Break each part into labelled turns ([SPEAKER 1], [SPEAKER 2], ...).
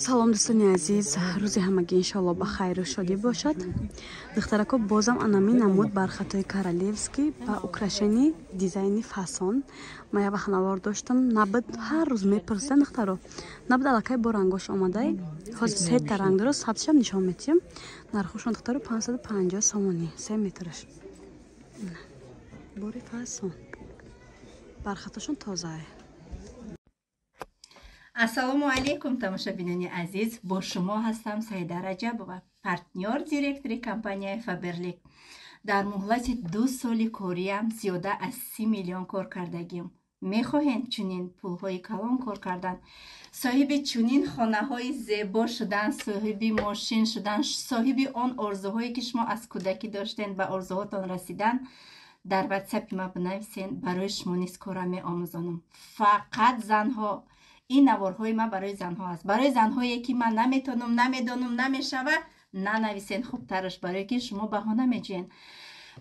[SPEAKER 1] Салом, дӯстони азиз, рӯзи ҳамагӣ иншоалло ба хайру шодӣ бошад. Духтарако, бозам анами намуд бархатҳои королевский ба украшение, дизайни фасон. Ма як вақт навор доштам, набуд, ҳар рӯз мепурсидан, духтаро, набуд. Аллакай бо рангош омадай, ҳозир сета ранг дорад, сабзшам нишон метиҳам. Нархошон, духтаро, 550 сомонӣ 3 метраш. Бори фасон, бархатошон тозае.
[SPEAKER 2] Ассалому алайкум, тамошобинони азиз! Бо шумо ҳастам Саида Раҷабова, партнёр, директори компанияи Фаберлик. Дар муҳлати 2 соли кориам зиёда аз 30 миллион кор кардагим. Мехоҳем чунин пулҳои калон кор кардан, соҳиби чунин хонаҳои зебо шудан, соҳиби мошин шудан, соҳиби он орзуҳое, ки шумо аз кӯдакӣ доштен, ба орзуҳотон расидан? Дар ватсапи ма бинависен, барои шумо низ кора меомӯзонам. Фақат занҳо, ин наворҳои ман барои занҳо аст. Барои занҳое, ки ман наметонам, намедонам, намешава, нанависен хубтараш, барое ки шумо баҳона меҷӯен.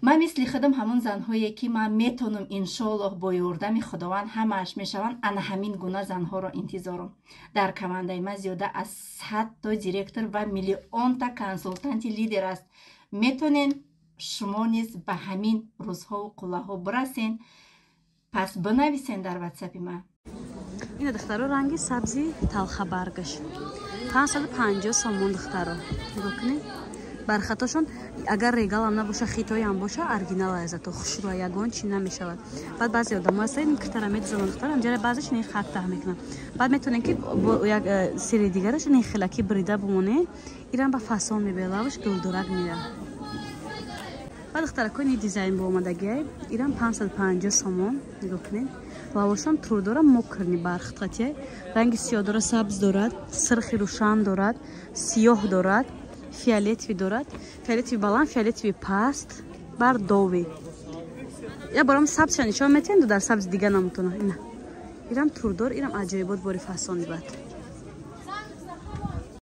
[SPEAKER 2] Ман мисли худам, ҳамон занҳое, ки ман метонам, иншоаллоҳ, бо ёрдами Худованд ҳамааш мешаванд, ана ҳамин гуна занҳоро интизорам. Дар командаи ман зиёда аз 100 то директор ва миллионта консултанти лидер аст. Метонен шумо низ ба ҳамин рӯзҳову қуллаҳо бирасен. Пас бинависен дар ватсапи ман.
[SPEAKER 1] Ина, духтаро, ранги сабзи талхабаргаш 550 сомон. Духтаро, нигоҳ кунед бархатошон. Агар регалам набоша, хитоям боша, оригинал зато хушрӯа, ягон чи намешавад. Баъд баъзе одамо ҳастанд, ин киртара медузананд, духтаро, амҷара баъзеш ин хат таҳ мекунанд. Баъд метавонед, ки бо як сири дигараш ин хелаки брида бимонед, ирам ба фасон мебиёд, лаваш гулдурак меяд. Баъд, духтарако, ини дизайн бо омадагиай, ирам 550 сомон. Нигоҳ кунед, лавошам тур дора, мокрый бархат қатия, ранги сиёҳ дора, сабз дорад, сирхи рӯшан дорад, сиёҳ дорад, фиолетовый дорад, фиолетовый баланд, фиолетовый паст, бардовый. Я борам сабзша нишон метиҳем, дар сабзи дига намутона. Ина, ирам турдор, ирам аҷоибот, бори фасони бад.